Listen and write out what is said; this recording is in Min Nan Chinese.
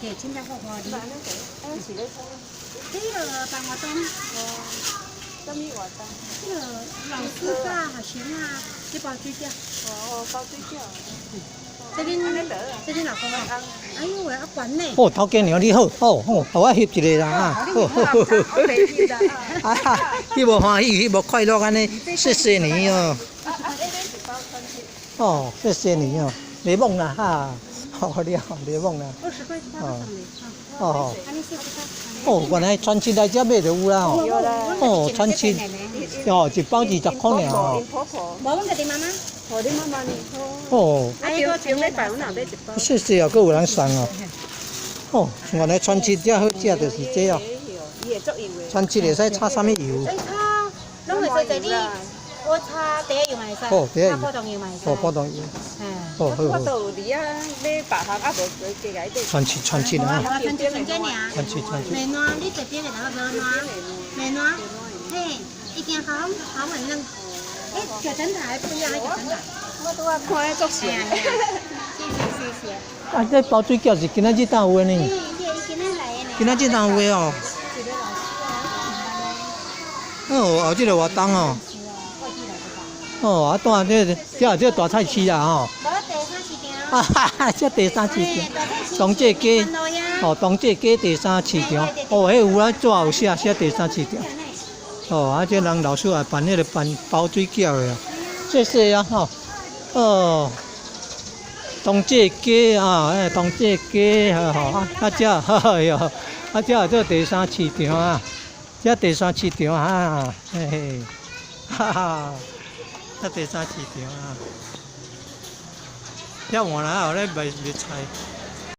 對，凊彩看看你。啊，是咧創？這個辦活動。哦，啥物活動？這個老師教學生啊，去包水餃。哦，包水餃。這恁這恁老公啊？哎呦喂，啊懸呢。哦，頭家娘你好，好好，予我翕一个啦啊！好好好好。啊，彼無歡喜，彼無快樂按呢，謝謝你哦。哦，謝謝你哦，袂懵啦哈，好了，袂懵啦。 20塊一包送你。哦。哦，原來傳七來遮買就有啦哦。哦，傳七，哦，一包20箍爾哦。無，阮家己媽媽。予你媽媽呢？哦。啊，頂禮拜阮若買一包。謝謝啊，閣有人送哦。哦，原來川七遮好食就是這哦。川七會使炒啥物油？炒，攏會使，你我炒茶葉油嘛會使，哦，茶葉油，普通油嘛會使。哦，普通油。哦，好好。我都有佇啊，買別項啊，無加加買。川七，川七啊。川七，川七爾。川七，川七。袂爛，你這邊的那個無爛，袂爛，嘿，一定好好很嫩。哎，九層塔還不一樣，九層塔。我拄仔看彼足神。謝謝謝謝。啊，這包水餃是今仔日當有的呢？今仔來的呢。今仔日當有的哦。哦，有這個活動哦。哦，啊，蹛這這這大菜市啦吼。無第三市場。啊哈哈，這第三市場。東正街。哦，東正街第三市場。哦，彼有啊，紙有寫寫第三市場。哦，啊，這人老師也辦彼個辦包水餃的啊。謝謝啊，吼。哦，東正街啊，哎，東正街，吼啊，啊這，哎喲，啊這做第三市場啊，這第三市場啊，嘿嘿，哈哈，這第三市場啊，遐換來有咧賣賣菜。